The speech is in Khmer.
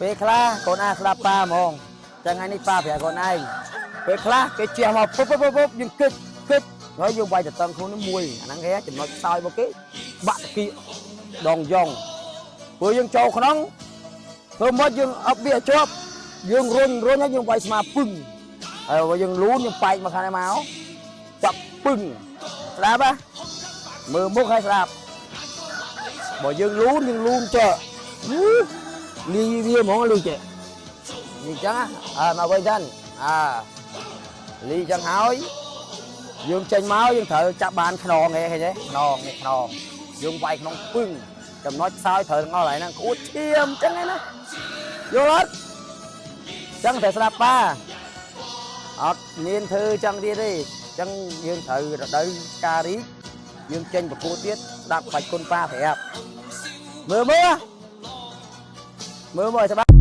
ពេលខ្លះកូនអាស្ដាប់ប៉ាហ្មងចឹងថ្ងៃនេះប៉ាប្រាប់កូនឯងពេលខ្លះគេជះមកពុបពុបពុបយើងគិតគិតហើយយើងវាយតតឹងខ្លួននេះមួយអាហ្នឹងគេចំណុចខ្សោយរបស់គេបាក់តាគៀកដងយ៉ងព្រោះយើងចូលក្នុងធ្វើមកយើងអប់វាជាប់យើងរុញរុញហើយយើងវាយស្មាពឹងហើយបើយើងលូនយើងបែកមកខាងនេះមកចាប់ពឹងស្ដាប់ហ៎មើលមុខឲ្យស្ដាប់បើយើងលូនយើងលូនចេះលីវាហ្មងលីចេះនេះចឹងអើមកវិញសិនអើលីចឹងហើយយើងចេញមកយើងត្រូវចាប់បានខ្នងហ៎ឃើញទេខ្នងនេះខ្នងយើងវាយក្នុងពឹងចំណុចខ្សោយត្រូវទាំងអស់ហើយហ្នឹងក្អួតឈាមចឹងឯណាយល់អត់ចឹងត្រូវស្ដាប់ប៉ាអត់មានធ្វើចឹងទៀតទេចឹងយើងត្រូវរដូវការរីកយើងចេញប្រកួតទៀតស្ដាប់បាច់គុណប៉ាប្រាប់មើលមើលមើលមើលច្បាស់។